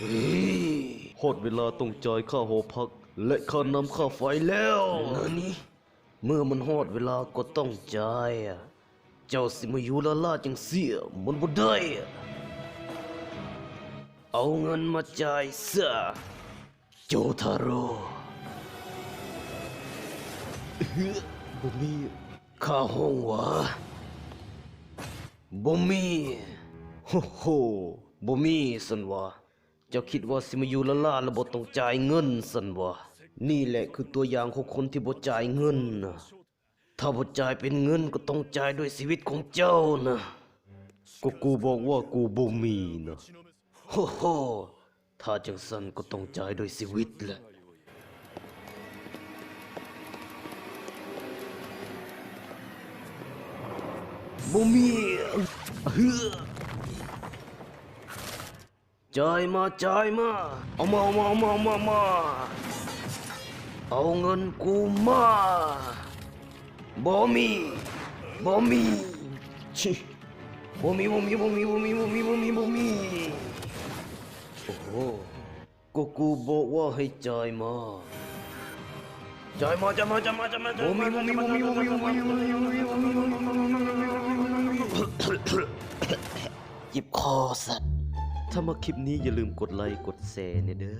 ຮອດເວລາຕ້ອງຈ່າຍຄ່າຫໍພັກ ແລະ ຄ່ານ້ຳຄ່າໄຟແລ້ວ. ນັ້ນນີ້ ເມື່ອມັນຮອດເວລາກໍຕ້ອງຈ່າຍ. ເຈົ້າຊິມາຢູ່ລ້າໆຈັ່ງຊີ້ ມັນບໍ່ໄດ້. ເອົາເງິນມາຈ່າຍຊະ ໂຈທາໂຣ. ບໍ່ມີ. ຂ້າຮ້ອງວ່າ ບໍ່ມີ. ໂຮໂຮ ບໍ່ມີຊັ້ນຫວາ? ເຈົ້າຄິດວ່າຊິມາຢູ່ລ້າໆ ແລ້ວບໍ່ຕ້ອງຈ່າຍເງິນຊັ້ນຫວາ? ນີ້ແຫຼະຄືຕົວຢ່າງຂອງຄົນທີ່ບໍ່ຈ່າຍເງິນນະ. ຖ້າບໍ່ຈ່າຍເປັນເງິນກໍຕ້ອງຈ່າຍດ້ວຍຊີວິດຂອງເຈົ້ານະ. ກໍກູບອກວ່າກູບໍ່ມີນະ. ໂຮໂຮ ຖ້າຈັ່ງຊັ້ນກໍຕ້ອງຈ່າຍດ້ວຍຊີວິດແຫຼະ. ບໍ່ມີ. ເຮືອ ຈ່າຍມາ ຈ່າຍມາ. ເອົາມາ ເອົາມາ ເອົາມາ ເອົາມາ ເອົາມາ. ເອົາເງິນກູມາ. ບໍ່ມີ ບໍ່ມີ. ຊິ ບໍ່ມີ ບໍ່ມີ ບໍ່ມີ. ໂອ້ໂຫ ກໍກູບອກວ່າໃຫ້ຈ່າຍມາ. ຈ່າຍມາ ຈ່າຍມາ ຈ່າຍມາ ຈ່າຍມາ. ບໍ່ມີ ບໍ່ມີ ບໍ່ມີ. ເຈັບຄໍສັດ. ຖ້າມັກຄລິບນີ້ຢ່າລືມກົດໄລກົດແຊແດ່ເດີ້.